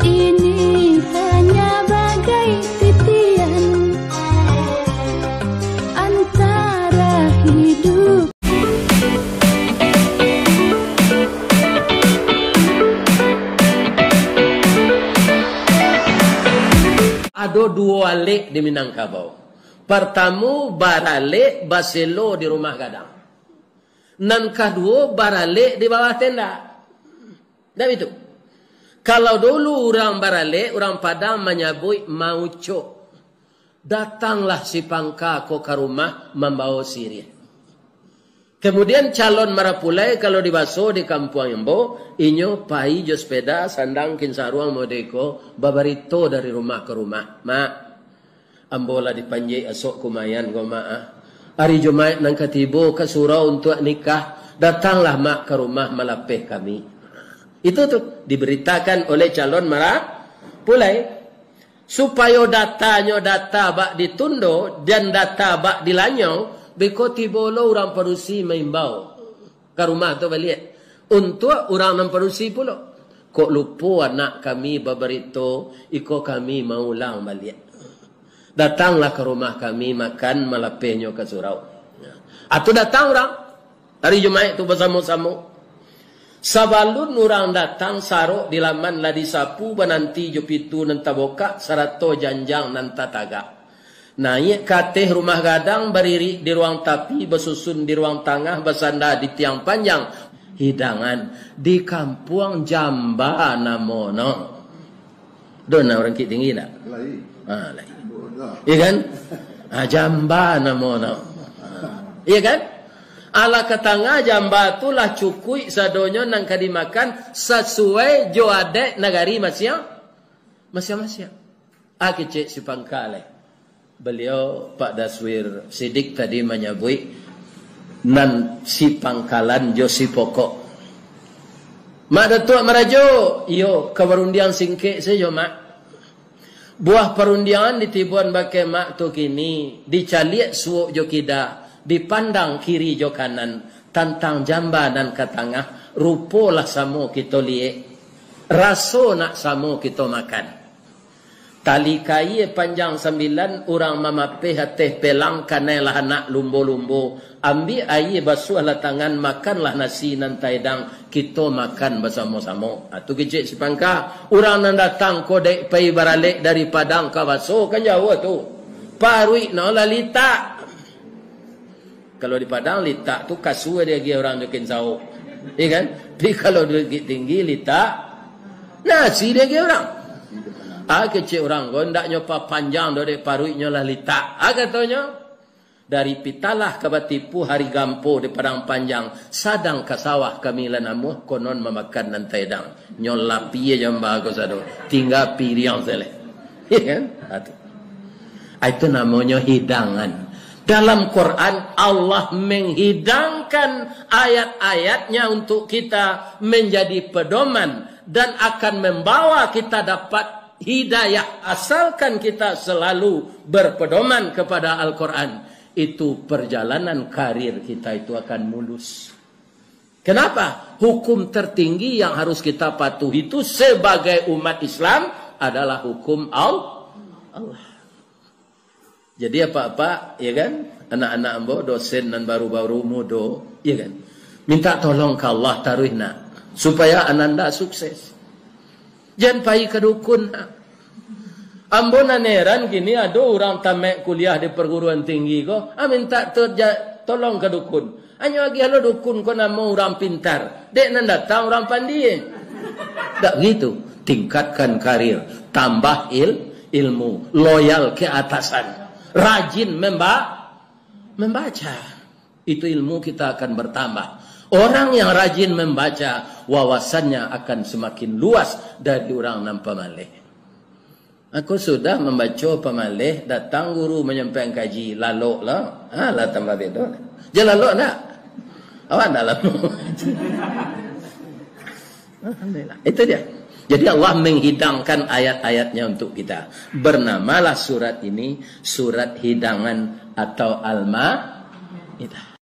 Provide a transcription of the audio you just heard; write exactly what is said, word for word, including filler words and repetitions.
Ini hanya bagai titian antara hidup. Ado duo alek di Minangkabau. Partamo, baralek baselo di rumah gadang. Nan kaduo, baralek di bawah tenda. Ndak itu? Kalau dulu urang baralek, urang Padang manyabuik maucok. Datanglah si pangka ko ka rumah mambawo siriah. Kemudian calon marapulai, kalau dibaso di kampuang ambo, inyo pai jo sepeda, sandang, kin saruang model ko, babarito dari rumah ka rumah. Mak, ambo lah dipanjek asok kumayan ko, Mak, ah. Ari Jumaik nan ka tibo ka surau untuak nikah, datanglah Mak ka rumah malapeh kami. Itu tu diberitakan oleh calon marapulai. Supayo datanyo data bak ditundo, dan data bak dilanyau, beko tibo lo urang padusi maimbau ka rumah tu baliak. Untuak urang nan padusi pulo. Kok lupo anak kami babarito, iko kami maulang baliak. Datanglah ka rumah kami makan malapehnyo ka surau. Atau datang urang hari Jumaik tu basamo-samo. Sabalun urang datang, sarok di laman lah disapu, bananti jo pintu nan tabukak, sarato janjang nan tatagak. Naiak ka ateh rumah gadang, baririk di ruang tapi, basusun di ruang tangah, basanda di tiang panjang. Hidangan di kampuang jamba namono. Ado nan urang Bukittinggi ndak? Lai. Ha, lai. Bodoh. Iya kan? Ha, jamba namono. Iya kan? Alah ka tangah jamba tu lah cukuik sadonyo nan ka dimakan sasuai jo adaik nagari masiang, masiang-masiang. Ah, kecek si pangka lai. Baliau, Pak Daswir Sidik tadi manyabuik, nan si pangkalan jo si pokok. Mak Datuak marajo, iyo, ka barundiang singkek sajo, Mak. Buah parundiangan ditibuan bakeh Mak tu kini, dicaliak suok jo kida, dipandang kiri jo kanan, tantang jamba nan ka tangah, rupo lah samo kito liek, raso nak samo kito makan. Tali kaia panjang sambilan, urang mamapeh ateh pelang, kanai lah anak lumbo-lumbo. Ambiak aia, basuahlah tangan, makanlah nasi nan taedang, kito makan basamo-samo. Ah, tu kecek si pangka. Urang nan datang ko dek pai baralek dari Padang ka Baso, kan jauah tu. Paruik no lah litak. Kalau di Padang, litak tu kasua diagiah urang jo kin sawo. Iya kan? Tapi kalau di Bukittinggi, litak nasi diagiah urang. Ah, kecek urang ko, ndaknyo papanjang doh dek paruiknyo lah litak. Ah, katonyo, dari Pitalah ka Batipu hari Gampo di Padang Panjang, sadang ka sawah kami lah namuah, konon mamakan nan taedang. Nyo lapia jamba ko sado, tingga piriang sajo lai. Iya kan? Ah, tu. Ah, itu namonyo hidangan. Dalam Quran, Allah menghidangkan ayat-ayatnya untuk kita menjadi pedoman dan akan membawa kita dapat hidayah, asalkan kita selalu berpedoman kepada Al-Quran. Itu perjalanan karir kita itu akan mulus. Kenapa? Hukum tertinggi yang harus kita patuhi itu sebagai umat Islam adalah hukum Al-, Allah. Jadi apak-apak, ya kan, anak-anak ambo, dosen nan baru-baru mudo, ya kan, minta tolong ka Allah taruih nak, supaya ananda sukses. Jan pai ka dukun. Ambo nan heran kini, ado urang tamaik kuliah di perguruan tinggi ko, ah, minta to-, ja-, tolong ka dukun. Anyo agiah lo dukun ko namo urang pintar. Dek nan datang urang pandie. Dak gitu. Tingkatkan karir, tambah il-, ilmu, loyal ke atasan, rajin memba-, membaca. Itu ilmu kita akan bertambah. Orang yang rajin membaca, wawasannya akan semakin luas dari urang nan pamaleh. Aku sudah mambaco pamaleh, datang guru manyampaian kaji, lalok lah. Ha, lah tambah bedo. Jan lalok ndak? Awak ndak lalok. Alhamdulillah. Itu dia. Jadi Allah menghidangkan ayat-ayatnya untuk kita. Bernamalah surat ini surat hidangan atau Al-Maidah.